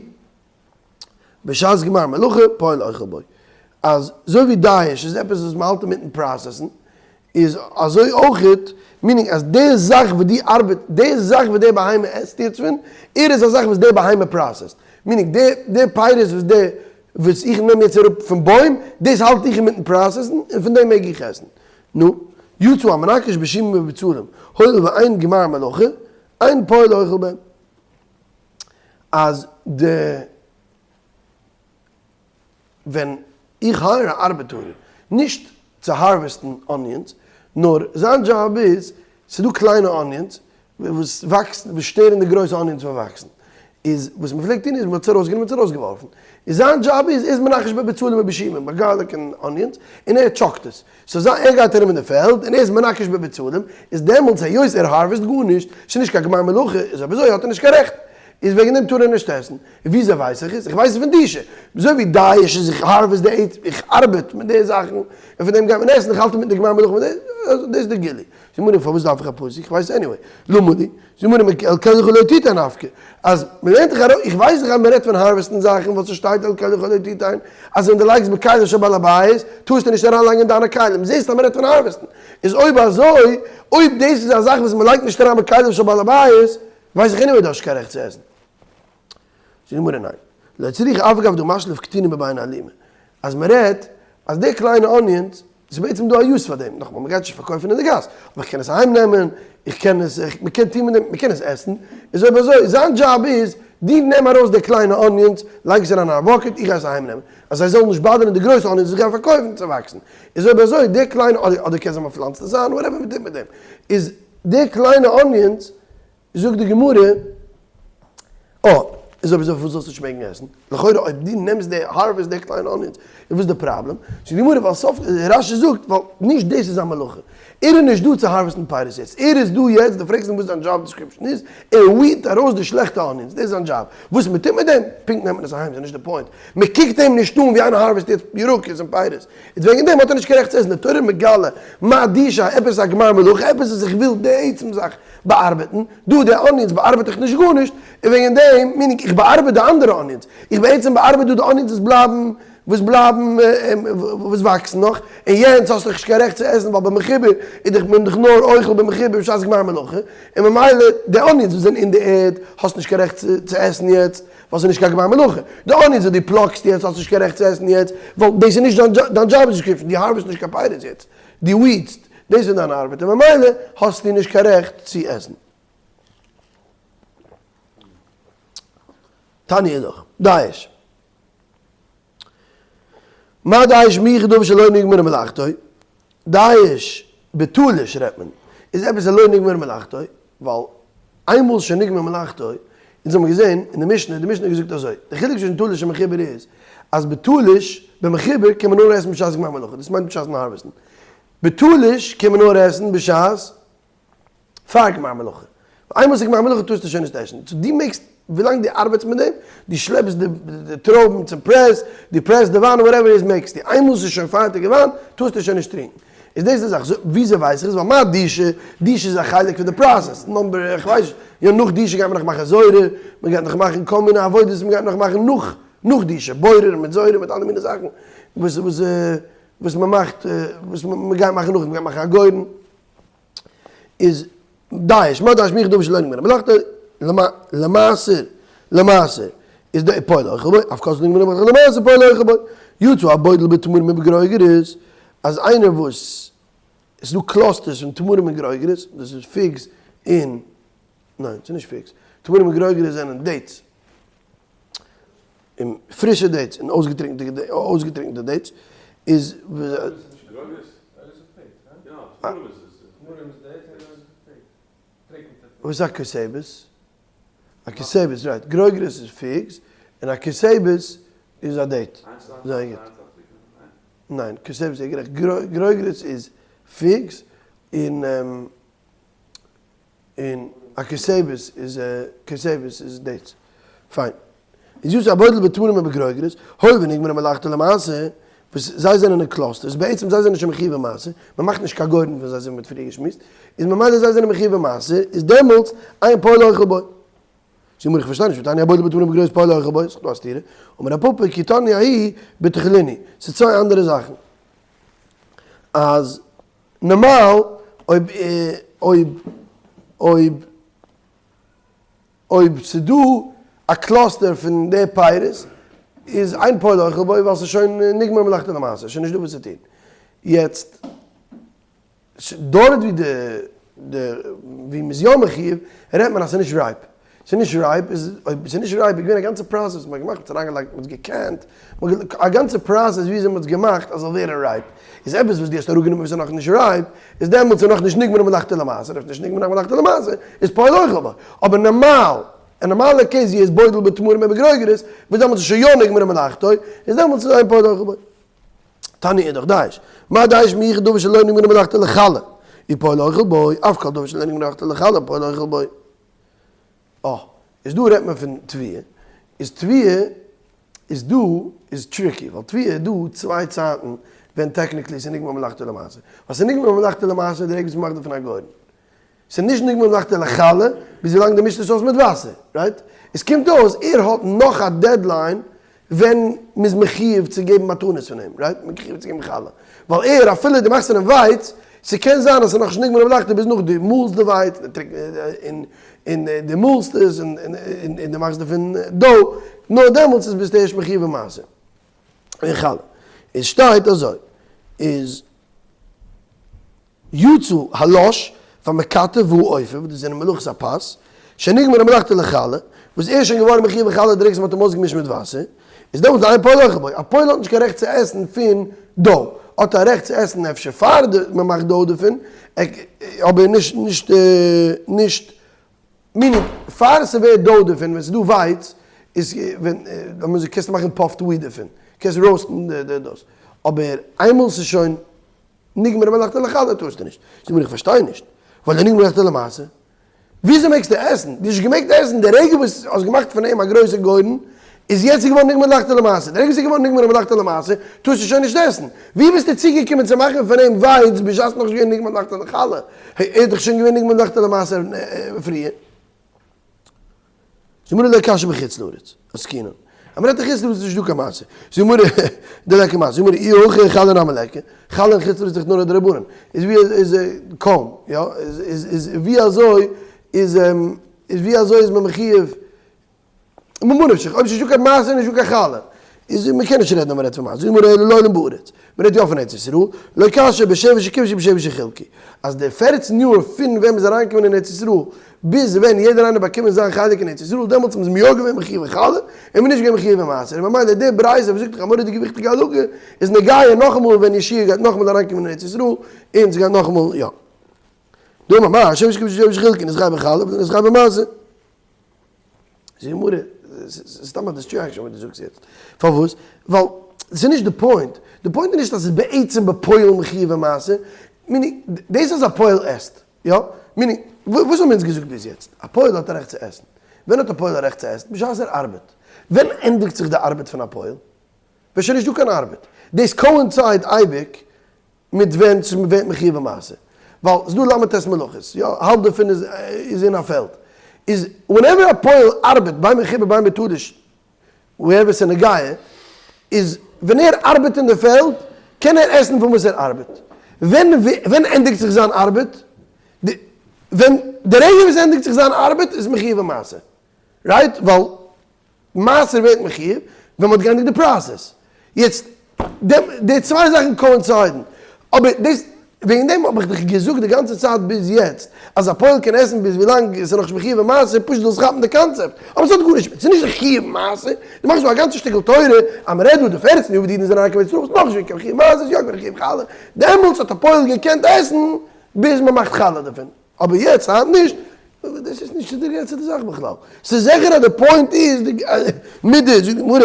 בשעת גמר מלאכה פועל אוכל בו. אז אזוי ווי דיש איז עפעס וואס מ'האלט אינמיטן process ן, איז אזוי אויכעט, meaning אז די זאך וואס דו ארבעט, די זאך וואס די בהמה עסט יעצט פון, ער איז א זאך וואס די בהמה process ט. meaning די די פירות וואס די וואס איך נעם יעצט אראפ פון בוים, דאס האלט איך אינמיטן process ן און פון דעם מעג איך עסן. נו, יצא המנקש בשומים ובבצלים, הואיל ואין גמר מלאכה, אין פועל אוכל בהם. אז די ווען איך hire א ארבעטארער נישט צו harvest ן onions, נאר זיין דזשאב איז, ס'איז דא קליינע onions וואס וואקסן, וואס שטערן די גרויסע onions פון וואקסן, איז וואס מ'פלעגט טון איז מ'האט עס ארויסגענומען און עס ארויסגעווארפן, איז זיין דזשאב איז, ער איז מנכש בבצלים ובשומים, ביי garlic און onions, און ער טשאקט עס. so זיין ער גייט ארום אין די פעלד און ער איז מנקש בבצלים, איז דעמאלטס היות ער harvest גארנישט, ס'איז נישט קיין גמר מלאכה, איז אויב אזוי האט ער נישט קיין רעכט, איז וועגן דעם טאר ער נישט עסן. און וויאזוי ווייס איך עס? איך ווייס עס פון דישא. אזוי ווי דיש איז איך harvest די עץ, איך ארבעט מיט די זאכן, און פון דעם גייט מען עסן, איך האלט אינמיטן די גמר מלאכה מיט די, דאס איז די גילוי. זאג מיר פארוואס דארף איך א פסוק? איך ווייס anyway. למה לי? זאג מיר אל כליך לא תיתן נפקא. אז מ'לערנט דאך ארויס, איך ווייס דאך אז מ'רעדט פון harvest ן זאכן וואס ס'שטייט אל כליך לא תיתן, אז ווען דו לייגסט בכלי של בעל הבית טארסטו נישט אריינלייגן אין דיינע כלים, זעסט אז מ'רעדט פון harvest ן. איז אויב אזוי, אויב דאס איז א זאך וואס מ'לייגט נישט אריין בכלי של בעל הבית, ווייס איך anyway דו האסט נישט קיין רעכט צו עסן. זאגט די גמרא ניין. לא צריכא אף על גב דהא משליף קטינים בבין הלימה. אז מ'רעדט אז די קליינע onions ס'איז בעצם דא א use פאר דעם, נאכאמאל מ'גייט נישט פארקויפן אין די גאס, אבער איך קען עס אהיים נעמען, איך קען עס, מ'קען טון מיט דעם, מ'קען עס עסן, איז אויב אזוי, זיין דזשאב איז, דו נעם ארויס די קליינע onions, לייג עס אריין אין א bucket, איך גיי עס אהיים נעמען, אז זיי זאלן נישט באדערן די גרויסע onions וואס איך גיי פארקויפן צו וואקסן, איז אויב אזוי, די קליינע, אדער אדער קען זיין מ'פלאנצט עס איין, whatever מ'טוט מיט דעם, איז די קליינע onions, זאגט די גמרא, אה, איז אויב אזוי פארוואס זאלסטו נישט מעגן עסן? לכאורה אויב דו נעמסט די harvest די קליינע onions, איז וואס די פראבלעם? זאגט די גמרא, ווייל סוף, רש"י זאגט, ווייל נישט דאס איז זיין מלאכה, ער איז נישט דא צו harvest ן פירות יעצט, ער איז דא יעצט, דו פרעגסט אים וואס זיין job description איז, ער weed ט ארויס די שלעכטע onions, דאס איז זיין דזשאב, וואס מען טוט מיט דעם? פונקט נעמט מען עס אהיים, ס'איז נישט די point, מען קוקט אים נישט אן ווי איינער harvest יעצט ירקות און פירות, איז וועגן דעם האט ער נישט קיין רעכט צו עסן, די תורה מגלה מה דישא, עפעס א גמר מלאכה, עפעס וואס איך וויל די עצם זאך באארבעטן, דא די onions באארבעט איך נישט גארנישט, און וועגן דעם meaning איך באארבעט די אנדערע onions, איך בעצם באארבעט דא די onions וואס בלייבן, וואס בלייבן, וואס וואקסן נאך, און יענץ האסטו נישט קיין רעכט צו עסן ווייל במחובר איז דאך מען דאך נאר אוכל במחובר בשעת גמר מלאכה, און ממילא די onions וואס זענען אין די ערד האסט נישט קיין רעכט צו עסן יעצט ווייל ס'איז נישט קיין גמר מלאכה, די onions וואס דו pluck סט יעצט האסט נישט קיין רעכט צו עסן יעצט ווייל דאס איז נישט דיין job description, דו harvest נישט קיין פירות יעצט, דו weed סט, דאס איז דיין ארבעט און ממילא האסטו נישט קיין רעכט צו עסן. תניא אידך, דיש. מה דיש מיכא דבר שלא נגמרה מלאכתו, דיש בתלוש רעדט מען, איז עפעס א לא נגמרה מלאכתו, ווייל איינמאל שנגמר מלאכתו, אונז האבן געזען אין די משנה, די משנה האט געזאגט אזוי, די חילוק צווישן תלוש און מחובר איז, אז בתלוש, במחובר קען מען נאר עסן בשעת גמר מלאכה, דאס מיינט בשעת'ן harvest ן, בתלוש קען מען נאר עסן בשעת פאר גמר מלאכה. איינמאל ס'איז גמר מלאכה טארסטו שוין נישט עסן. so דו מעגסט, ווילאנג דו ארבעטסט מיט דעם, דו שלעפסט די טרויבן צום press, דו press די וויין, whatever איז מעגסטו. איינמאל ס'איז שוין פארטיגע וויין, טארסטו שוין נישט טרינקען. איז דאס די זאך. so וויאזוי ווייס איך עס? ווייל מה דישא, דישא איז א חלק פון די process. number, איך ווייס נישט. יא נאך דישא גייט מען נאך מאכן זורה, מען גייט נאך מאכן כל מיני עבודות, מען גייט נאך מאכן נאך נאך דישא, בורר מיט זורה מיט אלע מיני זאכן וואס וואס וואס מען מאכט, וואס מען גייט מאכן נאך, מען גייט מאכן א גורן. איז דיש, מה דיש מיכא דבר שלא נגמרה מלאכתו, למעשר, למעשר, איז די פועל אוכל בו, אף כל שנגמרה מלאכתו למעשר פועל אוכל בו, יצא הבודל בתמרים ובגרוגרות, אז איינער וואס, עס איז דא clusters פון תמרים און גרוגרות, דאס איז figs און, ניין ס'איז נישט figs, תמרים און גרוגרות זענען dates, און פרישע dates און אויסגעטריקנטע dates איז. וואס איז א כותבת? א כותבת, right, גרוגרות איז figs, און א כותבת איז א date. זייער גוט. ניין, כותבת איז גערעכט. גרוגרות איז figs, און און א כותבת איז כותבת איז dates. פיין. איז יצא הבודל בתמרים ובגרוגרות, הואיל ונגמרה מלאכתו למעשה, וואס זיי זענען אין clusters, בעצם זיי זענען שוין מחיוב במעשר, מען מאכט נישט קיין גורן פון זיי אזוי ווי מען האט פריער געשמועסט, איז ממילא זיי זענען מחיוב במעשר, איז דעמאלטס אין פועל אוכל בו. זאג מיר איך פארשטיי נישט, והתניא הבודל בתמרים ובגרוגרות פועל אוכל בו, ס'איז דא א סתירה, אמר רב פפא כי תניא ההיא בתחלינהו, ס'איז צוויי אנדערע זאכן. אז נארמאל אויב אויב אויב אויב ס'דא א cluster פון די פירות איז אין פועל אוכל בו ווייל ס'איז שוין נגמר מלאכתו למעשה, שוין נישט דא וואס צו טון. יעצט דארט ווי די די ווי מ'איז יא מחיוב רעדט מען אז ס'איז נישט ripe. ס'איז נישט ripe איז אויב ס'איז נישט ripe איז געווען א גאנצע process וואס מ'האט געמאכט מ'האט עס אריינגעלייגט מ'האט עס געקענט א גאנצע process וויאזוי מ'האט עס געמאכט אז ס'זאל ווערן ripe. איז עפעס וואס דו האסט אראפגענומען וואס איז נאכנישט ripe איז דעמאלטס איז נאכנישט נגמר מלאכתו למעשה, אויב ס'נישט נגמר מלאכתו למעשה איז פועל אוכל בו. אבער נארמאל, א נארמאלע case ווי עס בודל בתמרים ובגרוגרות וואס דעמאלטס איז שוין יא נגמר מלאכתו, איז דעמאלטס איז אין פועל אוכל בו. תניא אידך דייש, מה דייש מיחד דבר שלא נגמר מלאכתו לחלה, איז פועל אוכל בו, אף כל דבר שלא נגמר מלאכתו לחלה פועל אוכל בו. אה, איז דא רעדט מען פון תבואה, איז תבואה איז דא איז tricky, ווייל תבואה איז דא צוויי צייטן ווען technically ס'איז נגמר מלאכתו למעשה, ווייל ס'איז נגמר מלאכתו למעשה די רגע וואס מ'מאכט דערפון א גורן, ס'איז נישט נגמר מלאכתו לחלה ביז ווילאנג די מישט עס אויס מיט וואסער, right? עס קומט אויס ער האט נאך א deadline ווען מ'איז מחיוב צו געבן מתנות פון אים, right? מ'איז מחיוב צו געבן חלה, ווייל ער אפילו דו מאכסט פון אים ווייץ, ס'קען זיין אז ס'איז נאכנישט נגמר מלאכתו ביז נאך דו מאלסט די ווייץ, און און דו מאלסט עס און און דו מאכסט דערפון dough, נאר דעמאלטס איז ביסטו ערשט מחיוב במעשר. און חלה. עס שטייט אזוי, איז יצא הלש והמקטף והאופה, וואס דאס זענען מלאכות הפת, שנגמרה מלאכתו לחלה, וואס ער איז שוין געווארן מחיוב בחלה די רגע וואס מען האט אים אויסגעמישט מיט וואסער, איז דעמאלטס אין פועל אוכל בו, א פועל האט נישט קיין רעכט צו עסן פון dough, האט א רעכט צו עסן אפשר פאר מען מאכט dough דערפון, אבער נישט נישט נישט meaning פאר ס'ווערט dough דערפון ווען ס'איז דא ווייץ איז ווען לאמיר זאגן קענסטו מאכן puffed wheat דערפון, קענסט roast ן די דאס, אבער איינמאל ס'איז שוין נגמר מלאכתו לחלה טארסטו נישט. זאג מיר איך פארשטיי נישט. ווייל די נגמר מלאכתו למעשה. וויאזוי מעגסטו עסן? דו האסט נישט געמעגט עסן די רגע וואס האסט געמאכט פון אים א גרויסע גורן, איז יעצט איז געווארן נגמר מלאכתו למעשה. די רגע וואס איז געווארן נגמר מלאכתו למעשה, טארסטו שוין נישט עסן. ווי ביסטו צוגעקומען צו מאכן פון אים ווייץ בשעת נאכנישט געווען נגמר מלאכתו לחלה? ער איז דאך שוין געווען נגמר מלאכתו למעשה פריער. זאג מיר לא קשיא בחוץ לארץ עסקינן. אז מ'רעדט אין חוץ לארץ איז נישט דא קיין מעשה. זאג מיר דליכא מעשה. זאג מיר אי הכי חלה נמי ליכא. חלה אין חוץ לארץ איז דאך נאר א דרבנן. איז ווי איז קוים יא איז איז איז ווי אזוי איז איז ווי אזוי איז מען מחיוב ממה נפשך אויב ס'נישט דא קיין מעשה איז נישט דא קיין חלה. איז מ'קען נישט רעדן אז מ'רעדט פון מעשה. זאג מיר אלא לעולם בארץ. מ'רעדט יא פון ארץ ישראל. לא קשיא בשבע שכבשו בשבע שחלקו. אז די פערצן יאר פון ווען מ'איז אריינגעקומען אין ארץ ישראל ביז ווען יעדער איינער באקומען זיין חלק אין ארץ ישראל, דעמאלטס איז מען יא געווען מחיוב אין חלה, און מען איז נישט געווען מחיוב אין מעשר, און ממילא די ברייתא וואס זאגט דאך א מורא'דיגע וויכטיגע הלכה, איז נוגע נאכאמאל ווען יהושע גייט נאכאמאל אריינקומען אין ארץ ישראל, און ס'גייט נאכאמאל יא. דאמר מר, שבע שכבשו בשבע שחלקו, נתחייב בחלה ונתחייב במעשר. זאגט די גמרא, ס'איז סתם א distraction וואס דו זאגסט יעצט. פארוואס? ווייל ס'איז נישט די point. די point איז נישט אז ס'איז בעצם בפועל מחיוב במעשר, meaning דאס אז א פועל עסט, יא? meaning, וואס האבן אונז געזאגט ביז יעצט? א פועל האט א רעכט צו עסן. ווען האט א פועל א רעכט צו עסן? בשעת ער ארבעט. ווען ענדיגט זיך די ארבעט פון א פועל? ווען שוין נישטא קיין ארבעט. דאס coincide אייביג מיט ווען ס'ווערט מחיוב במעשר. ווייל ס'דא ל"ט מלאכות, יא? האלב דערפון איז איז אין א פעלד. איז whenever א פועל ארבעט בין מחובר בין בתלוש, wherever ס'איז נוגע, איז ווען ער ארבעט אין די פעלד, קען ער עסן פון וואס ער ארבעט. ווען ווען ענדיגט זיך זיין ארבעט? ווען די רגע וואס ענדיגט זיך זיין ארבעט איז מחיוב במעשר. right? ווייל מעשר ווערט מחיוב ווען מ'האט געענדיגט די process. יעצט, די צוויי זאכן coincide ן. אבער דאס, וועגן דעם האב איך דיך געזאגט די גאנצע צייט ביז יעצט, אז א פועל קען עסן ביז ווילאנג עס איז נאכנישט מחיוב במעשר, פשוט זאלסט כאפן די קאנצעפט. אבער עס האט גארנישט מיט, עס איז נישט די חיוב מעשר. דו מאכסט דא א גאנצע שטיקל תורה, אז מ'רעדט דא די פערצן יאר וואס די אידן זענען אריינגעקומען אין ארץ ישראל, איז נאכנישט געווען קיין חיוב מעשר, איז יא געווען חיוב חלה. דעמאלטס האט א פועל געקענט עסן ביז מ'מאכט חלה דערפון. אבער יעצט היינט נישט, דאס איז נישט די גאנצע זאך בכלל, ס'איז זיכער אז די point איז מיט די, זאגט די גמרא,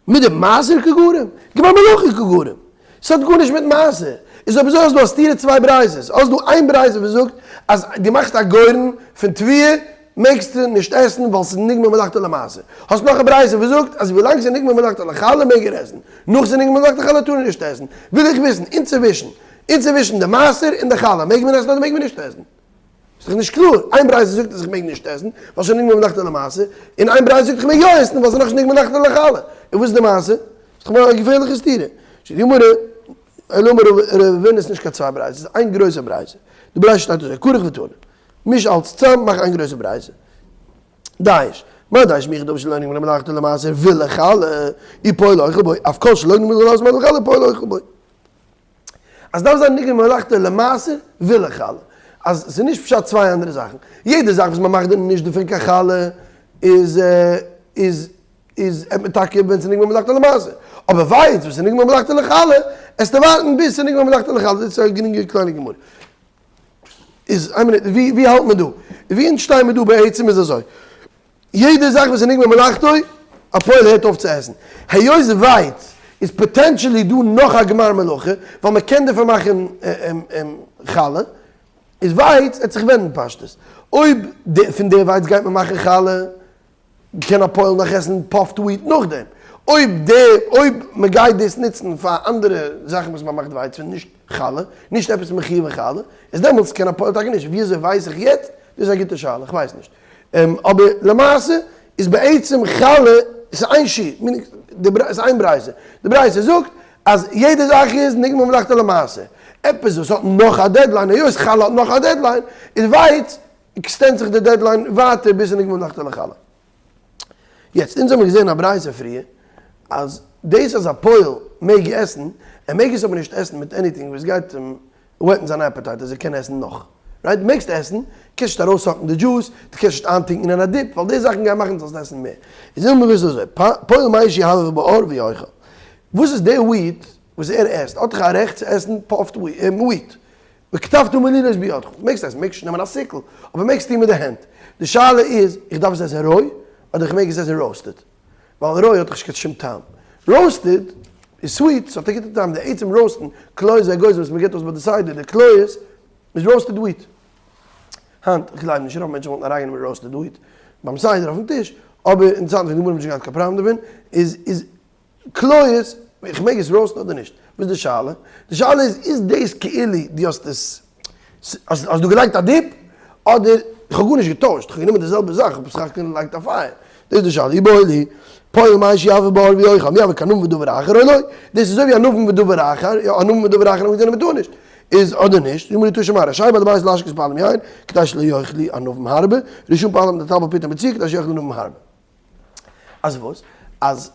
מיט די מעשר קא גרים, גמר מלאכה קא גרים, ס'האט גארנישט מיט מעשר, איז אויב אזוי האסט דא א סתירה צוויי ברייתות, האסט דא איין ברייתא וואס זאגט אז דו מאכסט א גורן פון תבואה. מעגסטו נישט עסן ווייל ס'איז נגמר מלאכתו למעשר. האסט נאך א ברייתא וואס זאגט אז ווילאנג ס'איז נגמר מלאכתו לחלה מעג ער עסן, נאך ס'איז נגמר מלאכתו לחלה טאר ער נישט עסן. וויל איך וויסן, אינצווישן, אינצווישן די מעשר און די חלה מעג מען עסן אדער מעג מען נישט עסן? איז דאך נישט קלאר, איין ברייתא זאגט אז איך מעג נישט עסן ווייל ס'איז נגמר מלאכתו למעשר, און איין ברייתא זאגט איך מעג יא עסן ווייל ס'איז נאכנישט נגמר מלאכתו לחלה. און וואס איז די מעשה? איז דאך א געפערליכע סתירה. זאגט די גמרא, אלא אמר רב אבין איז נישט קיין צוויי ברייתות, ס'איז איין גרויסע ברייתא. די ברייתא שטייט אזוי, כרוך ותנא. מיש אלץ צאם, מאך איין גרויסע ברייתא. דייש, מה דייש מיכאל דוד שלא נגמר מלאכתו למעשר ולחלה, אי פועל אוכל בו, אף כל שלא נגמר מלאכתו לחלה פועל אוכל בו. אז דארף זיין נגמר מלאכתו למעשר ולחלה. אז ס'איז נישט פשט צוויי אנדערע זאכן. יעדע זאך וואס מ'מאכט נישט דערפון קיין חלה איז איז איז עט מען טאקע ווען ס'איז נגמר מלאכתו למעשר. אבער ווייץ וואס איז נגמר מלאכתו לחלה, עסטו ווארטן ביז ס'איז נגמר מלאכתו לחלה. דאס איז א גרינגע קליינע גמרא. איז איין מינוט, ווי ווי האלט מען דא? ווי אונז שטייען מיר דא בעצם איז אזוי, יעדע זאך וואס איז נגמר מלאכתו, א פועל הערט אויף צו עסן. היות ווייץ איז potentially דא נאך א גמר מלאכה, ווייל מען קען דערפון מאכן חלה, איז ווייץ עט זיך ווענדן פשטות. אויב פון די ווייץ גייט מען מאכן חלה, קען א פועל נאך עסן puffed wheat נאכדעם. אויב די אויב מען גייט דאס נוצן פאר אנדערע זאכן וואס מען מאכט ווייץ פון נישט חלה, נישט עפעס מחיוב חלה, איז דעמאלטס קען א פועל טאקע נישט. ווי אזוי ווייס איך יעצט? דאס איז א גוטע שאלה, איך ווייס נישט. אבער למעשה איז בעצם חלה, עס איז איין שיעור, עס איז איין ברייתא. די ברייתא זאגט אז יעדע זאך איז נגמר מלאכתו למעשה. עפעס וואס האט נאך א deadline, היות חלה האט נאך א deadline, איז ווייץ extend זיך די deadline ווייטער ביז ס'נגמר מלאכתו לחלה. יעצט, אונז האמיר געזען א ברייתא פריער, אז דאס אז א פועל מעג עסן, ער מעג עס אבער נישט עסן מיט anything וואס גייט אים whet ן זיין appetite אז ער קען עסן נאך. Right? מעגסט עסן, קענסט נישט ארויס suck ן די דזשוס, דו קענסט נישט איינטונקן אין א dip, ווייל די זאכן גייען מאכן דו זאלסט עסן מער. איז וויל מען וויסן אזוי, פועל מהו שיהבב באור ויאכל. וואס איז די wheat וואס ער עסט? האט דאך א רעכט צו עסן puffed wheat. וקטפת מלילות בידך, מעגסט עסן, מעגסט נעמען א sickle, אבער מעגסט טון מיט די הענט. די שאלה איז, איך דארף עס עסן רוי, אדער איך מעג עס עסן roasted? ווייל רוי האט דאך נישט קיין שום טעם. Roasted איז sweet, ס'האט א גוטע טעם, די עצם roast ן, קליות ואגוזים וואס מ'גיבט אויס ביי די סדר, די קליות איז roasted wheat. היינט, איך גלייב נישט רוב מענטשן וואלטן אריינגענומען roasted wheat ביים סדר אויפן טיש, אבער אין צייטן פון די גמרא האט מען נישט געהאט קיין פראבלעם דערפון, איז איז קליות, איך מעג עס roast ן אדער נישט? וואס איז די שאלה? די שאלה איז, איז דאס כאילו דו האסט עס, האסט דא געלייגט א dip, אדער איך האב גארנישט געטוישט, איך האב גענומען די זעלבע זאך, איך האב סך הכל געלייגט א פייער. דאס איז די שאלה. איבעיא להו, פועל מהו שיהבב באור ויאכל, מי הוי כענבים ודבר אחר או לא? דאס איז אזוי ווי ענבים ודבר אחר, יא ענבים ודבר אחר האבן געזען אז מען טאר נישט, איז אדער נישט, זאגט מיר תא שמע, רשאי בעל הבית להשקות פועלים יין, כדי שלא יאכלו ענבים הרבה, רשאין פועלים לטבל פיתן בציר, כדי שיאכלו ענבים הרבה. אז וואס? אז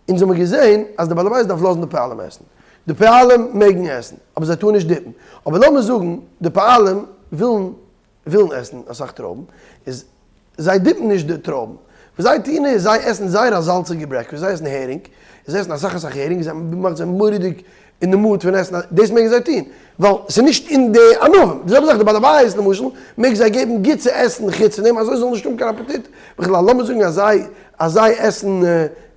אונז האמיר געזען אז די בעל הבית דארף לאזן די פועלים עסן. די פועלים מעגן עסן, אבער זיי טארן נישט dip ן. אבער לאמיר זאגן די פועלים ווילן ווילן עסן אסאך טרויבן, איז זיי dip ן נישט די טרויבן. וואס זיי טוען איז, זיי עסן זייער א זאלציגע breakfast, זיי עסן הערינג, זיי עסן אסאך אסאך הערינג, זיי מאכט זיי מורא'דיג אין די mood פון עסן, דאס מעגן זיי טון, ווייל ס'איז נישט אין די ענבים. די זעלבע זאך די בעל הבית למשל, מעג זיי געבן גוט צו עסן חוץ פון דעם, אזוי זאל נישט האבן קיין אפעטיט בכלל. לאמיר זאגן אז זיי אז זיי עסן,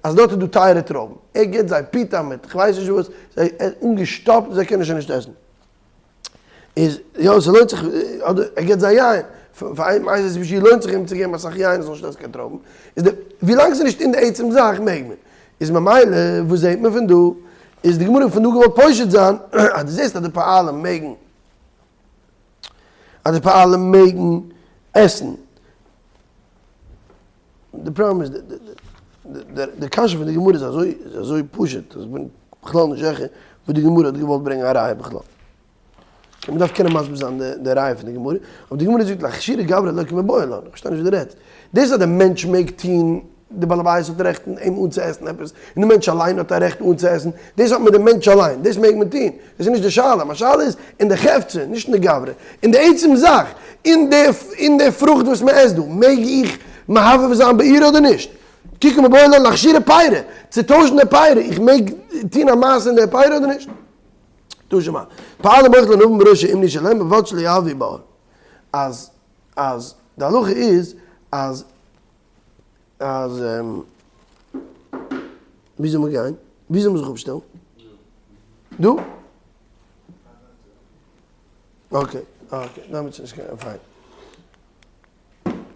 אז דארט איז דא טייערע טרויבן, ער געבט זיי פיתה מיט כ'ווייס נישט וואס, זיי אנגעשטאפט, זיי קענען שוין נישט עסן. איז יא ס'לוינט זיך, אדער ער געבט זיי יין, פאר איין מייזעלס בשביל לוינט זיך אים צו געבן אסאך יין ער זאל נישט עסן קיין טרויבן, איז די ווילאנג ס'איז נישט אין די עצם זאך מעג מען, איז ממילא וואס זעהט מען פון דא, איז די גמרא פון דא געוואלט פושט זיין אז דו זעסט אז די פועלים מעגן, אז די פועלים מעגן עסן, די פראבלעם איז די קשיא פון די גמרא איז אזוי איז אזוי פשוט אז כ'בין בכלל נישט זיכער וואס די גמרא האט געוואלט ברענגען א ראיה בכלל. Okay מ'דארף קענען מסביר זיין די ראיה פון די גמרא, אבער די גמרא זאגט לאכשורי גברא לא קמיבעיא לן, כ'פארשטיי נישט וואס דו רעדסט. דאס אז די מענטש מעג טון, די בעל הבית האט רעכט אים אנצועסן עפעס, און די מענטש אליין האט א רעכט אנצועסן, דאס האט מיט די מענטש אליין, דאס מעג מען טון, דאס איז נישט די שאלה, מיין שאלה איז אין די חפצא, נישט אין די גברא, אין די עצם זאך, אין די אין די פרוכט וואס מען עסט דא, מעג איך מהבהב זיין באור אדער נישט? כי קמיבעיא לן לאכשורי פירא, צו טוישן די פירא, איך מעג טון א מעשה אין די פירא אדער נישט? תא שמע, פועלים אוכלין ענבים בראש האומני שלהם ובלבד שלא יהבבו באור. אז אז די הלכה איז אז אז ווי זאל מען גיין? ווי זאל מען זיך אפשטעלן? דא? Okay okay, דאמעט איז נישט קיין פיין.